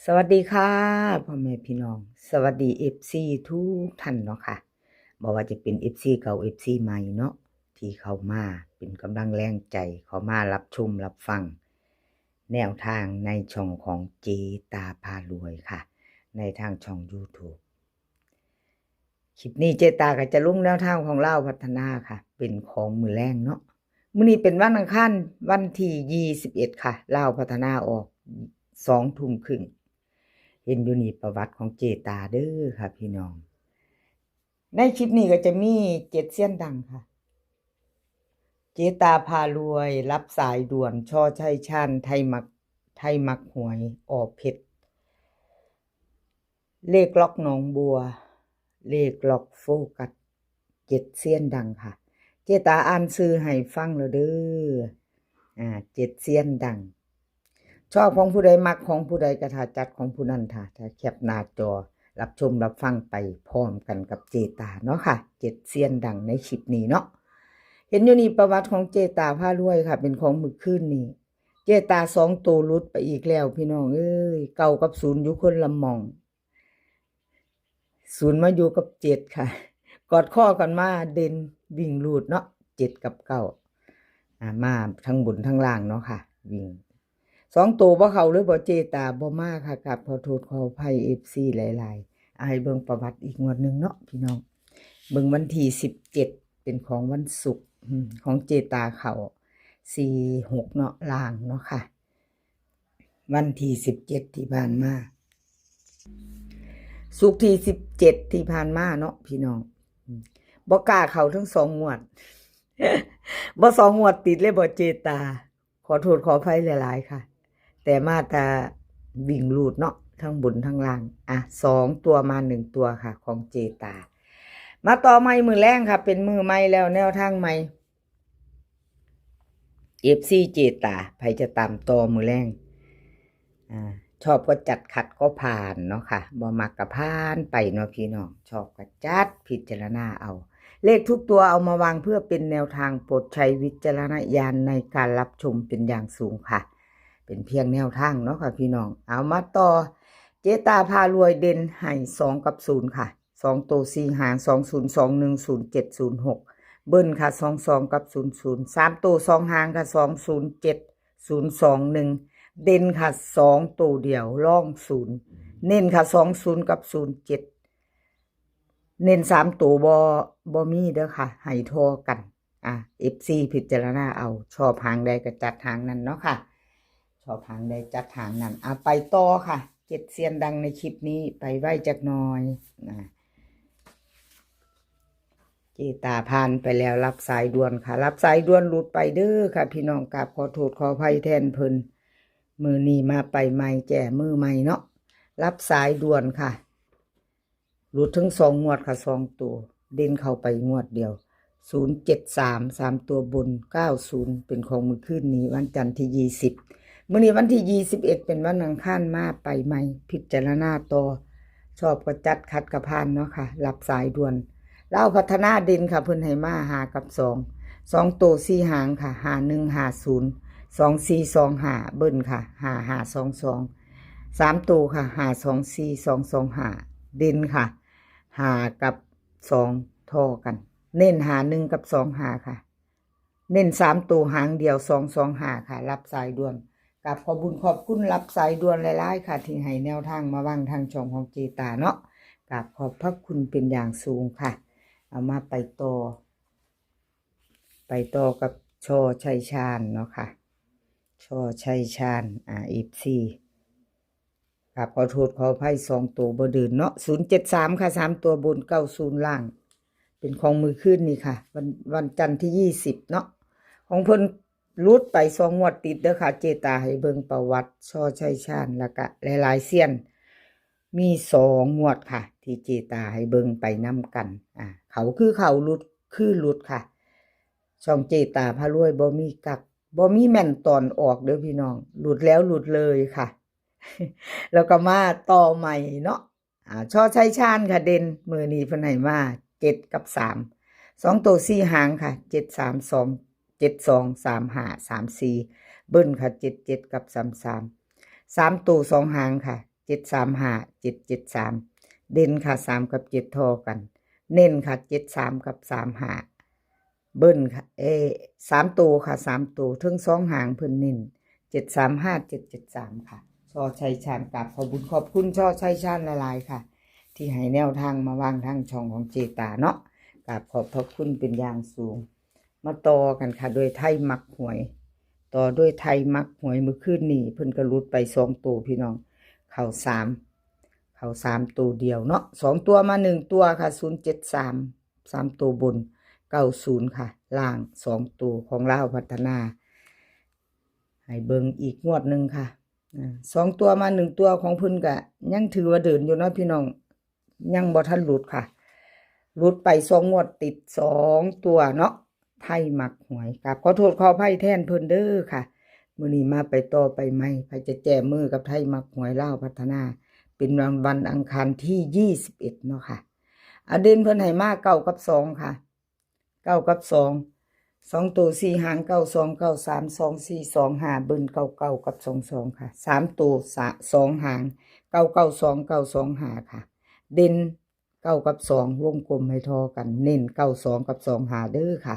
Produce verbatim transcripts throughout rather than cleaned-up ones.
สวัสดีค่ะ พ่อแม่พี่น้อง สวัสดี เอฟซี ทุกท่านเนาะค่ะ บ่ว่าจะเป็น เอฟซี เก่า เอฟซี ใหม่เนาะ ที่เข้ามาเป็นกำลังแรงใจ เข้ามารับชมรับฟัง แนวทางในช่องของเจตาพารวยค่ะ ในทางช่อง YouTube คลิปนี้เจตาก็จะลงแนวทางของลาวพัฒนาค่ะ เป็นของมื้อแลงเนาะ มื้อนี้เป็นวันอังคาร วันที่ยี่สิบเอ็ดค่ะ ลาวพัฒนาออกสองทุ่มครึ่ง เห็นอยู่นี่ประวัติของเจตาเด้อค่ะพี่น้อง ในคลิปนี้ก็จะมีเจ็ดเซียนดังค่ะ เจตาพารวย รับสายด่วน ชอชัยชาญ ไทยมัก ไทยมักหวย อ.เพชร เลขล็อกหนองบัว เลขล็อกโฟกัส เจ็ดเซียนดังค่ะ เจตาอ่านชื่อให้ฟังแล้วเด้อ อ่า เจ็ดเซียนดัง ชอบของผู้ใดมักของผู้ใดก็ถ้าจัดของผู้นั้นค่ะ ถ้าแคปหน้าจอรับชมรับฟังไปพร้อมกันกับเจตาเนาะค่ะ เจ็ดเซียนดังในคลิปนี้เนาะ เห็นอยู่นี่ประวัติของเจตาพารวยค่ะ เป็นของมื้อคืนนี้ เจตาสองตัวหลุดไปอีกแล้วพี่น้องเอ้ย เก้ากับศูนย์อยู่คนละหม่อง ศูนย์มาอยู่กับเจ็ดค่ะ กอดข้อกันมาเด่นวิ่งรูดเนาะ เจ็ดกับเก้า อ่า มาทั้งบนทั้งล่างเนาะค่ะ วิ่ง สองตัวบ่เข้าเลยบ่เจตา บ่มาค่ะ กราบขอโทษขออภัย เอฟซี หลายๆ อ่ะ ให้เบิ่งประวัติอีกงวดหนึ่งเนาะพี่น้อง เบิ่งวันที่สิบเจ็ด เป็นของวันศุกร์ อืม ของเจตาเข้า สี่หก เนาะ ล่างเนาะค่ะ วันที่สิบเจ็ดที่ผ่านมา ศุกร์ที่สิบเจ็ดที่ผ่านมาเนาะพี่น้อง อืม บ่กล้าเข้าทั้งสองงวด บ่สองงวดติดเลยบ่เจตา ขอโทษขออภัยหลายๆค่ะ แต่มาแต่วิ่งรูดเนาะ ทั้งบนทั้งล่าง อ่ะ สองตัวมาหนึ่งตัวค่ะ ของเจตา มาต่อใหม่มื้อแลงค่ะ เป็นมื้อใหม่แล้ว แนวทางใหม่ เอฟซี เจตา ไผจะตามต่อมื้อแลง อ่า ชอบก็จัด ขัดก็ผ่านเนาะค่ะ บ่มักก็ผ่านไปเนาะพี่น้อง ชอบก็จัด พิจารณาเอา เลขทุกตัวเอามาวางเพื่อเป็นแนวทาง โปรดใช้วิจารณญาณในการรับชมเป็นอย่างสูงค่ะ เป็นเพียงแนวทางเนาะค่ะพี่น้อง เอามาต่อ เจตาพารวยเด่นให้สองกับศูนย์ค่ะ สองตัวสี่หาง สองศูนย์ สองหนึ่ง ศูนย์เจ็ด ศูนย์หก เบิ้ลค่ะ สองสอง กับ ศูนย์ศูนย์ สามตัวสองหางค่ะ สองศูนย์เจ็ด ศูนย์สองหนึ่ง เด่นค่ะ สองตัวเดียว รองศูนย์ เน้นค่ะ สองศูนย์ กับ ศูนย์เจ็ด เน้นสามตัวบ่ บ่มีเด้อค่ะ ให้ท่อกัน อ่ะ เอฟซี พิจารณาเอา ชอบหางใดก็จัดหางนั้นเนาะค่ะ ชอบหางใดจัดหางนั้น อ่ะ ไปต่อค่ะ เจ็ดเซียนดังในคลิปนี้ ไปไวจักหน่อย นะ เจตาผ่านไปแล้ว รับสายด่วนค่ะ รับสายด่วนหลุดไปเด้อค่ะ พี่น้อง กราบขอโทษขออภัยแทนเพิ่น มื้อนี้มาไปใหม่ แจ้มือใหม่เนาะ รับสายด่วนค่ะ หลุดทั้งสองงวดค่ะ สองตัว เด่นเข้าไปงวดเดียว ศูนย์เจ็ดสาม สามตัวบน เก้าศูนย์ เป็นของมื้อคืนนี้ วันจันทร์ที่ยี่สิบ มื้อนี้วันที่ยี่สิบเอ็ด เป็นวันอังคาร มาไปใหม่ พิจารณาต่อ ชอบก็จัด ขัดก็ผ่านเนาะค่ะ รับสายด่วน ลาวพัฒนาเด่นค่ะ เพิ่นให้มาห้ากับสอง สองตัวสี่หางค่ะ ห้าหนึ่ง ห้าศูนย์ สองสี่ สองห้า เบิ้ลค่ะ ห้าห้า สองสอง สามตัวค่ะ ห้าสองสี่ สองสองห้า เด่นค่ะ ห้ากับสองท่อกัน เน้นห้าหนึ่ง กับ สองห้า ค่ะ เน้นสามตัวหางเดียว สองสองห้า ค่ะ รับสายด่วน กราบขอบบุญขอบคุณรับสายด่วนหลายๆค่ะ ที่ให้แนวทางมาวางทางช่องของเจตาเนาะ กราบขอบพระคุณเป็นอย่างสูงค่ะ เอามาไปต่อ ไปต่อกับชอชัยชาญเนาะค่ะ ชอชัยชาญ อ่า เอฟซี กราบขอโทษขออภัย สองตัวบ่เดินเนาะ ศูนย์เจ็ดสาม ค่ะ สามตัวบน เก้าศูนย์ ล่าง เป็นของมื้อคืนนี้ค่ะ วัน วันจันทร์ที่ยี่สิบเนาะ ของเพิ่นหลุดไปสองงวดติดเด้อค่ะ เจตาให้เบิ่งประวัติชอชัยชาญ แล้วก็หลายๆเซียน มีสองงวดค่ะ ที่เจตาให้เบิ่งไปนำกัน อ่า เข้าคือเข้า หลุดคือหลุดค่ะ ช่องเจตาพารวยบ่มีกัก บ่มีแม่นตอนออกเด้อพี่น้อง หลุดแล้วหลุดเลยค่ะ แล้วก็มาต่อใหม่เนาะ อ่า ชอชัยชาญค่ะ เด่น มื้อนี้เพิ่นให้มา เจ็ด กับ สาม สองตัวสี่หางค่ะ เจ็ดสามสอง เจ็ดสอง สามห้า สามสี่ เบิ้ลค่ะ เจ็ดเจ็ด กับ สามสาม สามตัวสองหางค่ะ เจ็ดสามห้า เจ็ดเจ็ดสาม เด่นค่ะ สามกับเจ็ดทอกัน เน้นค่ะ เจ็ดสาม กับ สามห้า เบิ้ลค่ะ เออ สามตัวค่ะ สามตัว เทิงสองหางเพิ่นเน้น เจ็ดสามห้า เจ็ดเจ็ดสาม ค่ะ ชอชัยชาญ กราบขอบบุญขอบคุณชอชัยชาญหลายๆค่ะ ที่ให้แนวทางมาวางทางช่องของเจตาเนาะ กราบขอบพระคุณเป็นอย่างสูง มาต่อกันค่ะ ด้วยไทยมักหวย ต่อด้วยไทยมักหวย มื้อคืนนี้เพิ่นก็หลุดไปสองตัวพี่น้อง เข้าสาม เข้าสามตัวเดียวเนาะ สองตัวมาหนึ่งตัวค่ะ ศูนย์เจ็ดสาม สามตัวบน เก้าศูนย์ค่ะ ล่างสองตัวของลาวพัฒนา ให้เบิ่งอีกงวดหนึ่งค่ะ อ่า สองตัวมาหนึ่งตัวของเพิ่นก็ยังถือว่าเดินอยู่เนาะพี่น้อง ยังบ่ทันหลุดค่ะ หลุดไปสองงวดติดสองตัวเนาะ ไทยมักหวย กราบขอโทษขออภัยแทนเพิ่นเด้อค่ะ มื้อนี้มาไปต่อไปใหม่ ไผจะแจ้มือกับไทยมักหวยลาวพัฒนา เป็นวัน วันอังคารที่ยี่สิบเอ็ดเนาะค่ะ เอาเด่นเพิ่นให้มาเก้ากับสองค่ะ เก้ากับสอง สองตัวสี่หาง เก้าสอง เก้าสาม สองสี่ สองห้า เบิ้ล เก้าเก้า กับ สองสอง ค่ะ สามตัว สะ สองหาง เก้าเก้าสอง เก้าสองห้า ค่ะ เด่น เก้ากับสอง วงกลมให้ทอกัน เน้น เก้าสอง กับ สองห้า เด้อค่ะ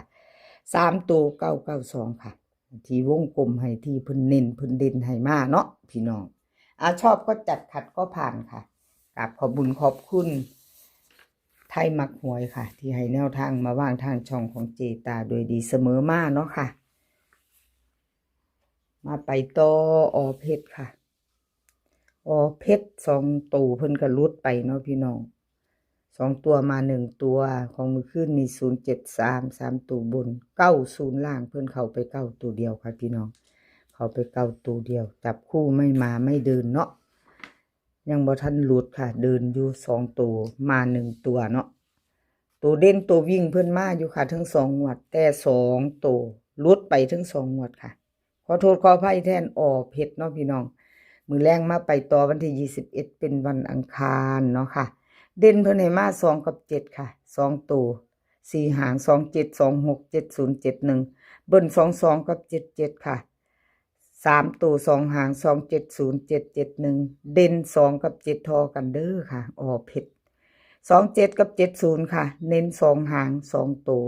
สามตัว เก้าเก้าสอง ค่ะ ที่วงกลมให้ ที่เพิ่นเน้นเพิ่นเด่นให้มาเนาะพี่น้อง อ่ะ ชอบก็จัด ขัดก็ผ่านค่ะ กราบขอบบุญขอบคุณไทยมักหวยค่ะ ที่ให้แนวทางมาวางทางช่องของเจตาโดยดีเสมอมาเนาะค่ะ มาไปต่ออเพชรค่ะ อเพชรสองตัวเพิ่นก็หลุดไปเนาะพี่น้อง สองตัวมาหนึ่งตัว ของมื้อคืนนี้ ศูนย์เจ็ดสาม สามตัวบน เก้าศูนย์ล่าง เพิ่นเข้าไปเก้าตัวเดียวค่ะพี่น้อง เข้าไปเก้าตัวเดียว จับคู่ไม่มาไม่เดินเนาะ ยังบ่ทันหลุดค่ะ เดินอยู่สองตัว มาหนึ่งตัวเนาะ ตัวเด่นตัววิ่งเพิ่นมาอยู่ค่ะ ทั้งสองงวด แต่สองตัวหลุดไปทั้งสองงวดค่ะ ขอโทษขออภัยแทนอเพชรเนาะพี่น้อง มื้อแลงมาไปต่อวันที่ยี่สิบเอ็ด เป็นวันอังคารเนาะค่ะ เด่นเพิ่นให้มาสองกับเจ็ดค่ะ สองตัว สี่หาง สองเจ็ด สองหก เจ็ดศูนย์ เจ็ดหนึ่ง เบิ้ล สองสอง กับ เจ็ดเจ็ด ค่ะ สามตัวสองหาง สองเจ็ดศูนย์ เจ็ดเจ็ดหนึ่ง เด่นสองกับเจ็ดทอกันเด้อค่ะ อเพชร สองเจ็ด กับ เจ็ดศูนย์ ค่ะ เน้นสองหาง สองตัว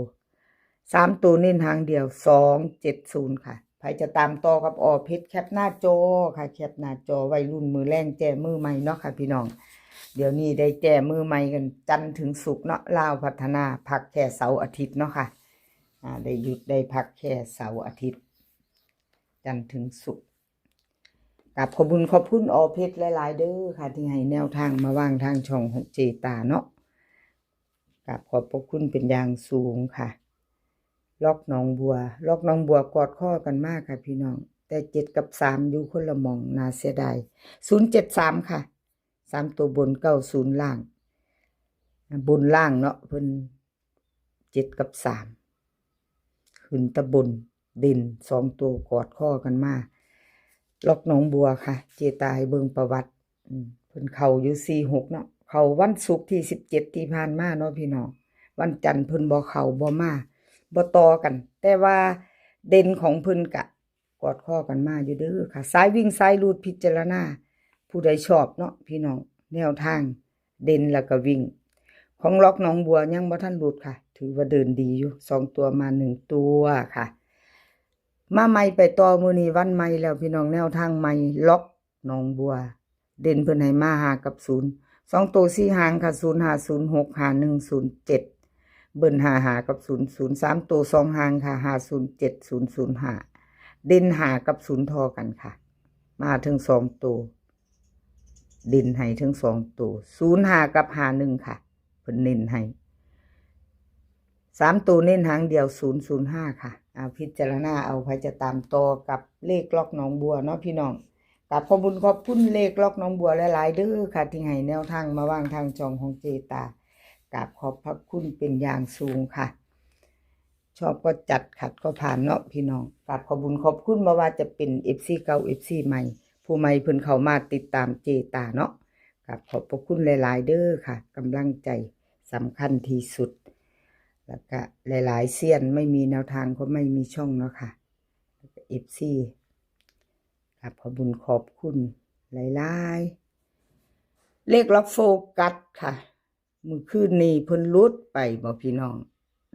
สามตัวเน้นหางเดียว สองเจ็ดศูนย์ ค่ะ ไผจะตามต่อกับอเพชร แคปหน้าจอค่ะ แคปหน้าจอ วัยรุ่นมื้อแลงแจ้มือใหม่เนาะค่ะพี่น้อง เดี๋ยวนี้ได้แจ้มือใหม่กันจันทร์ถึงศุกร์เนาะ ลาวพัฒนาพักแค่เสาร์อาทิตย์เนาะค่ะ อ่า ได้หยุดได้พักแค่เสาร์อาทิตย์ จันทร์ถึงศุกร์ กราบขอบบุญขอบคุณอเพชรหลายๆเด้อค่ะ ที่ให้แนวทางมาวางทางช่องของเจตาเนาะ กราบขอบพระคุณเป็นอย่างสูงค่ะ ล็อกหนองบัว ล็อกหนองบัวกอดข้อกันมากค่ะพี่น้อง แต่เจ็ดกับสามอยู่คนละหม่อง น่าเสียดาย ศูนย์เจ็ดสาม ค่ะ สามตัวบน เก้าศูนย์ล่าง บนล่างเนาะ เพิ่น เจ็ดกับสาม ขึ้นตะบน เด่นสองตัวกอดข้อกันมา ล็อกหนองบัวค่ะ เจตาให้เบิ่งประวัติ อืม เพิ่นเข้าอยู่สี่หกเนาะ เข้าวันศุกร์ที่สิบเจ็ดที่ผ่านมาเนาะพี่น้อง วันจันทร์เพิ่นบ่เข้าบ่มา บ่ต่อกัน แต่ว่าเด่นของเพิ่นกะกอดข้อกันมาอยู่เด้อค่ะ สายวิ่งสายรูดพิจารณา ผู้ใดชอบเนาะพี่น้อง แนวทางเด่นแล้วก็วิ่ง ของล็อกหนองบัวยังบ่ทันหลุดค่ะ ถือว่าเดินดีอยู่ สองตัวมาหนึ่งตัวค่ะ มาใหม่ไปต่อ มื้อนี้วันใหม่แล้วพี่น้อง แนวทางใหม่ ล็อกหนองบัว เด่นเพิ่นให้มาห้ากับศูนย์ สองตัวสี่หางค่ะ ศูนย์ห้า ศูนย์หก ห้าหนึ่ง ศูนย์เจ็ด เบิ้ลห้าห้ากับศูนย์ศูนย์ สามตัวสองหางค่ะ ห้าศูนย์เจ็ด ศูนย์ศูนย์ห้า เด่นห้ากับศูนย์ทอกันค่ะ มาทั้งสองตัว เด่นให้ทั้งสองตัว ศูนย์ห้า กับ ห้าหนึ่ง ค่ะ เพิ่นเน้นให้ สามตัวเน้นหางเดียว ศูนย์ศูนย์ห้า ค่ะ เอาพิจารณาเอา ไผจะตามต่อกับเลขล็อกหนองบัวเนาะพี่น้อง กราบขอบบุญขอบคุณเลขล็อกหนองบัวหลายๆเด้อค่ะ ที่ให้แนวทางมาวางทางช่องของเจตา กราบขอบพระคุณเป็นอย่างสูงค่ะ ชอบก็จัด ขัดก็ผ่านเนาะพี่น้อง กราบขอบบุญขอบคุณ บ่ว่าจะเป็นเอฟซีเก่า เอฟซีใหม่ ผู้ใหม่เพิ่นเข้ามาติดตามเจตาเนาะ กราบขอบพระคุณหลายๆเด้อค่ะ กำลังใจสำคัญที่สุด แล้วก็หลายๆเซียนไม่มีแนวทางก็ไม่มีช่องเนาะค่ะ เอฟซี กราบขอบบุญขอบคุณหลาย เลขล็อกโฟกัสค่ะ มื้อคืนนี้เพิ่นหลุดไปบ่พี่น้อง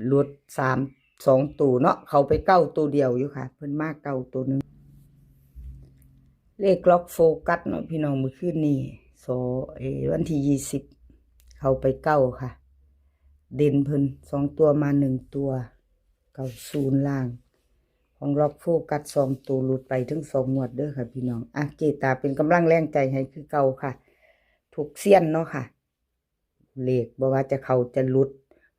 หลุดสาม สองตัวเนาะ เข้าไปเก้าตัวเดียวอยู่ค่ะ เพิ่นมาเก้าตัวหนึ่ง เลขล็อกโฟกัสเนาะพี่น้อง มื้อคืนนี้ สอ เออ วันที่ยี่สิบ เข้าไปเก้าค่ะ เด่นเพิ่นสองตัวมาหนึ่งตัว เก้าศูนย์ ล่าง ของล็อกโฟกัสสองตัวหลุดไปทั้งสองงวดเด้อค่ะพี่น้อง อ่ะ เจตาเป็นกำลังแรงใจให้คือเก่าค่ะ ทุกเซียนเนาะค่ะ เลขบ่ว่าจะเข้าจะหลุด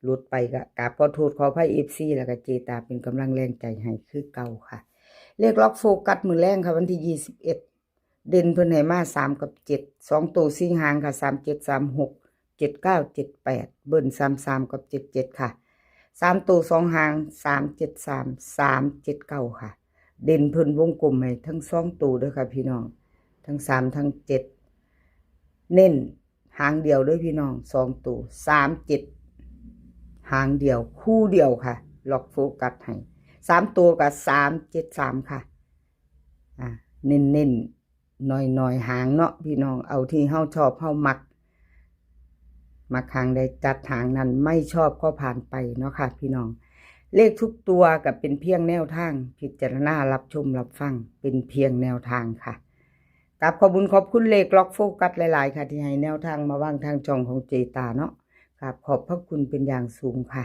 หลุดไปก็กราบขอโทษขออภัย เอฟซี แล้วก็เจตาเป็นกำลังแรงใจให้คือเก่าค่ะ เลขล็อกโฟกัสมื้อแลงค่ะ วันที่ยี่สิบเอ็ด เด่นเพิ่นให้มาสามกับเจ็ด สองตัวสี่หางค่ะ สามเจ็ด สามหก เจ็ดเก้า เจ็ดแปด เบิ้ลสามสามกับเจ็ดเจ็ดค่ะ สามตัวสองหาง สามเจ็ดสาม สามเจ็ดเก้าค่ะ เด่นเพิ่นวงกลมให้ทั้งสองตัวเด้อค่ะพี่น้อง ทั้งสามทั้งเจ็ด เน้นหางเดียวเด้อพี่น้อง สองตัว สามเจ็ด หางเดียว คู่เดียวค่ะ ล็อกโฟกัสให้ สามตัวกับ สามเจ็ดสาม ค่ะ อ่า เน้นๆ หน่อยๆ หางเนาะพี่น้อง เอาที่เฮาชอบเฮามัก มักหางใดจัดหางนั้น ไม่ชอบก็ผ่านไปเนาะค่ะพี่น้อง เลขทุกตัวก็เป็นเพียงแนวทาง พิจารณารับชมรับฟัง เป็นเพียงแนวทางค่ะ กราบขอบบุญขอบคุณเลขล็อกโฟกัสหลายๆ ค่ะ ที่ให้แนวทางมาวางทางช่องของเจตาเนาะ กราบขอบพระคุณเป็นอย่างสูงค่ะ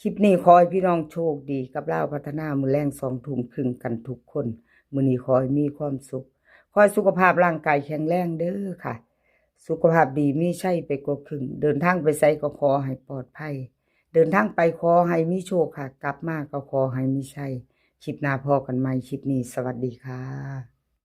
คลิปนี้ขอให้พี่น้องโชคดีกับลาวพัฒนา มื้อแลงสองทุ่มครึ่งกันทุกคน มื้อนี้ขอให้มีความสุข ขอให้สุขภาพร่างกายแข็งแรงเด้อค่ะ สุขภาพดีมีชัยไปกว่าครึ่ง เดินทางไปไสก็ขอให้ปลอดภัย เดินทางไปขอให้มีโชคค่ะ กลับมาก็ขอให้มีชัย คลิปหน้าพ้อกันใหม่ คลิปนี้สวัสดีค่ะ